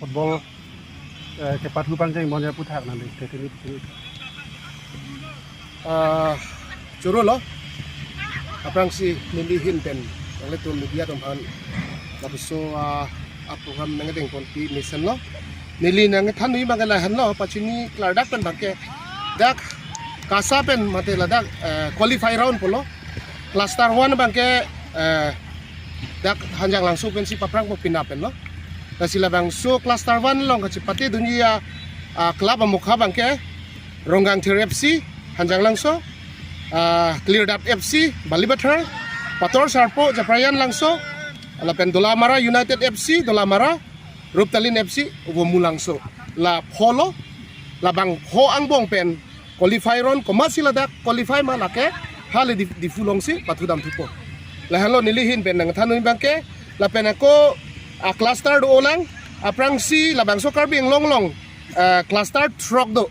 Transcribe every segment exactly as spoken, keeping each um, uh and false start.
Football, eh, kepathu pangcheng bon ya puthak nang dei, tete ni, tete ni. Ah, choro lo. Aphrangsi neli ahin pen nanglitum media atum aphan lapuson, ah, a-program nangdeng ponpi mesenlo. Neli nangthan nui abang ke lahenlo, pachini klardak pen abang ke dak KASA pen mate ladak, eh, qualify round pulo. Cluster one abang ke, eh, dak Hanjanglangso pensi paphrangpo penap penlo. Lasi labangso cluster one along kachepate dunji a, ah, club amokha abang ke Rongkangthir FC, Hanjanglangso, ah, Klirdap FC, Balipathar, Pator Sarpo, Japrayan Langso, lapen Dolamara United FC, Dolamara, Ruptalin FC, Vomulangso. La pholo, labang pho angbong pen qualify round komatsi ladak qualify ma lake hale Dif-, Diphu alongsi pathudam thupo. Lahenlo neli ahin pen nangthan nui abang ke, lapen ako a-cluster do-olang, aphrangsi labangso Karbi Anglong along, eh, cluster throk do.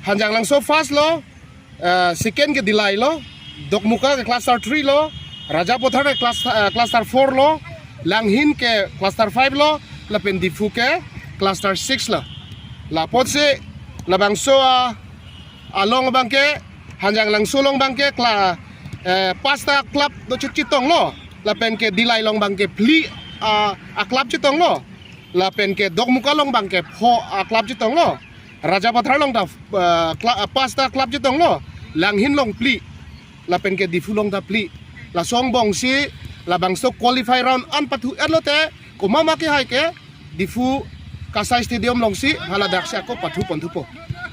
Hanjanglangso first lo, eh, second ke Dillai lo, Dokmoka ke cluster three lo, Rajapathar ke clus-, eh, cluster four lo, Langhin ke cluster five lo, lapen Diphu ke cluster six lo. Lapotsi labangso, ah, along abang ke, Hanjanglangso along abang ke kla-, eh, pasta club do chit chetonglo, lapen ke Dillai along abang ke phli, ah, a-club chetonglo, lapen ke Dokmoka along abang ke pho a-club chetonglo, Rajapathar along ta, eh, kla-, eh, pasta club chetonglo, Langhin along phli, lapen ke Diphu along ta phli. Laso angbongsi labangso qualify round an pathu-etlo te, komat ma kehai ke Diphu KASA Stadium alongsi haladaksi ako pathu pon thupo.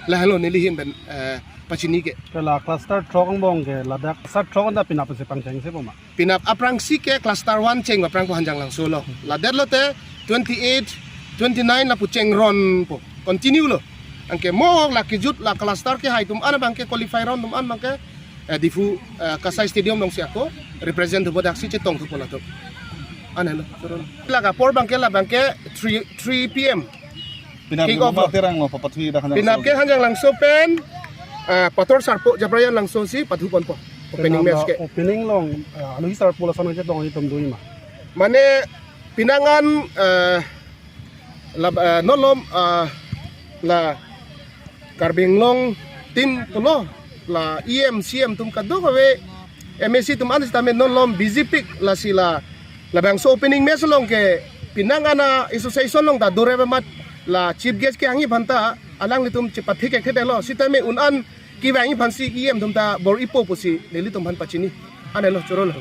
Lahenlo neli ahin pen, eh, pachini ke. Ke la cluster throk angbong ke ladak cluster throk anta penap pensi pangchengse po ma? Penap aphrangsi ke cluster one cheng paphrangpo Hanjanglangso lo. Ladetlo te twenty-eight, twenty-nine lapu cheng ronpo. Continue lo. Anke mo la kejut la cluster kehai atum an abang ke qualify round atum an abang ke, eh, Diphu, eh, KASA Stadium alongsi ako represent thupo, daksi chetong thupo latum. Anhelo, choro lo. Lake apor abang ke labang ke three, three P M. Penap kick off lo. Terang lo, papathui dak Hanjang Penap Solo. Ke Hanjanglangso pen, eh, Pator Sarpo Japrayan Langso si pathu ponpo. Opening match ke. Opening along, eh, alohi Sarpo lason chetong itum dui ma? Mane penang an, eh, la, eh, non malom, eh, la Karbi Anglong team pulo, la E M, C M atum kadokave, M A C atum an sitame non malom B J P lasi la, labangso opening match along ke penang an a-association along ta dorep amat la chief guest kehangji aphanta alanglitum chepathik ek thedetlo, sitame un an kevangji aphansi E M atum ta bor-ipo pusi nelitum aphan pachini. Anhelo, choro lo.